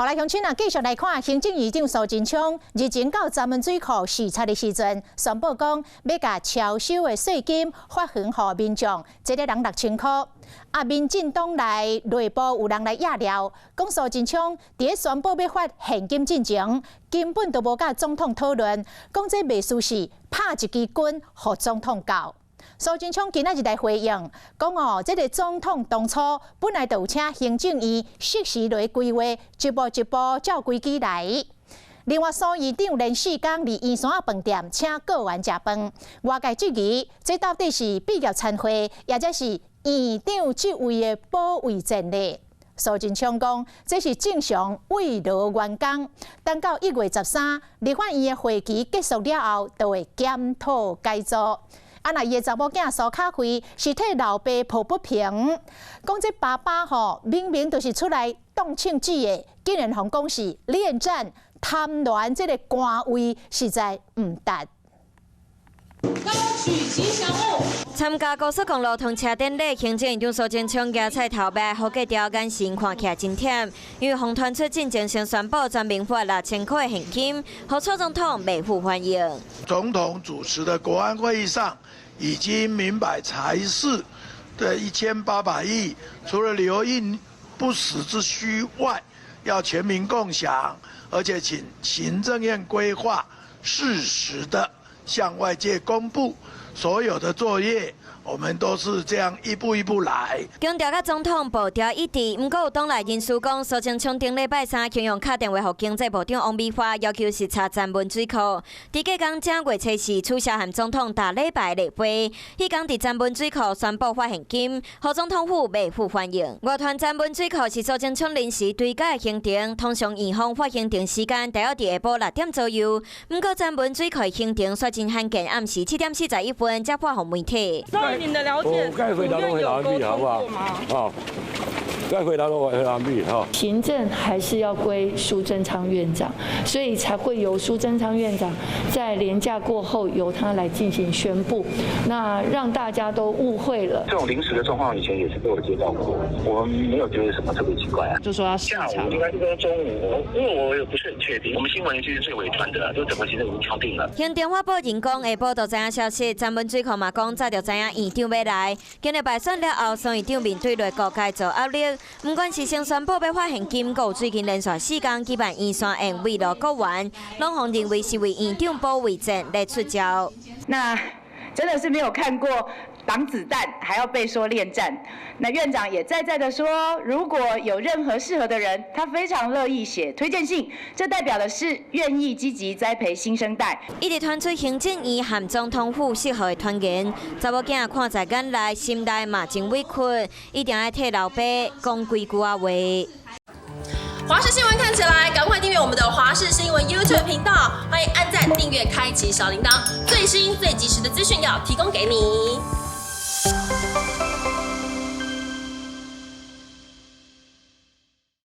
來鄉親啊，繼續來看行政院長蘇貞昌日前到金門水庫視察的時陣，宣布講欲共超收的稅金發還予民眾，一个人6000箍。啊，民進黨內內部有人來掖料，講蘇貞昌佇咧宣布欲發現金進前，根本都無佮總統討論，講這袂輸是拍一支棍予總統教。蘇貞昌今仔日來回應，講哦，這个總統當初本來就有請行政院適時來規劃，一步一步照規矩來。另外，蘇院長連四工佇圓山飯店請閣員食飯，外界質疑這到底是畢業餐會，抑者是院長職位的保衛戰呢？蘇貞昌講，這是正常慰勞員工，等到1月13立法院的會期結束了後，就會檢討改組。啊！若伊的查某囝蘇卡惠是替老爸抱不平，講這爸爸吼明明就是出來擋槍子的，竟然予人講是戀棧貪戀這个官位，實在毋值。高舉吉祥物。參加高速公路通車典禮，行政院長蘇貞昌蜈菜頭尾好幾條眼神看起來真忝，因為予傳出進前先宣布全面發6000箍的現金，予蔡總統袂赴歡迎。總統主持的國安會議上，已經明白財市的1800億，除了留應不時之需外，要全民共享，而且請行政院規劃適時的向外界公布所有的作業，我們都是這樣一步一步來。強調佮總統步調一致，毋過有黨內人士講，蘇貞昌頂禮拜三形容敲電話予經濟部長王美花，要求視察詹文水庫。佇隔工正月初四取消和總統踏禮拜例會，彼工佇詹文水庫宣布發現金，予總統府袂赴歡迎。外傳詹文水庫是蘇貞昌臨時追加的行程，通常院方發行程時間大約佇下晡6點左右，毋過詹文水庫的行程煞真罕見，暗時7點41分才發予媒體。所以您的了解，我該回答都回答完畢，好不好？好，該回答都回答完畢，哈。行政還是要歸蘇貞昌院長，所以才會由蘇貞昌院長在連假過後由他來進行宣布，那讓大家都誤會了。這種臨時的狀況以前也是被我接到過，我們沒有覺得什麼特別奇怪啊。就說要視察。下午應該是說中午，因為我也不是很確定。我們新聞其實最尾傳的，就整個行政已經敲定了。行政發布人講下晡就知影消息，詹文水庫嘛講早就知影院長欲來。經歷敗選了後，蘇院長面對內閣改組壓力，毋管是先宣布欲發現金，閣有最近連續四工舉辦圓山宴慰勞閣員，攏予認為是為院長保衛戰來出招。那真的是沒有看過擋子彈，還要被說戀棧。那院長也再再的說，如果有任何適合的人，他非常樂意寫推薦信，這代表的是願意積極栽培新生代。一直傳出行政院和總統府適合的團員，查某囝看在眼內，心內嘛真委屈，一定愛替老爸講幾句仔話。華視新聞看起來，趕快訂閱我們的華視新聞 YouTube 頻道，歡迎按讚、訂閱、開啟小鈴鐺，最新最及時的資訊要提供給你。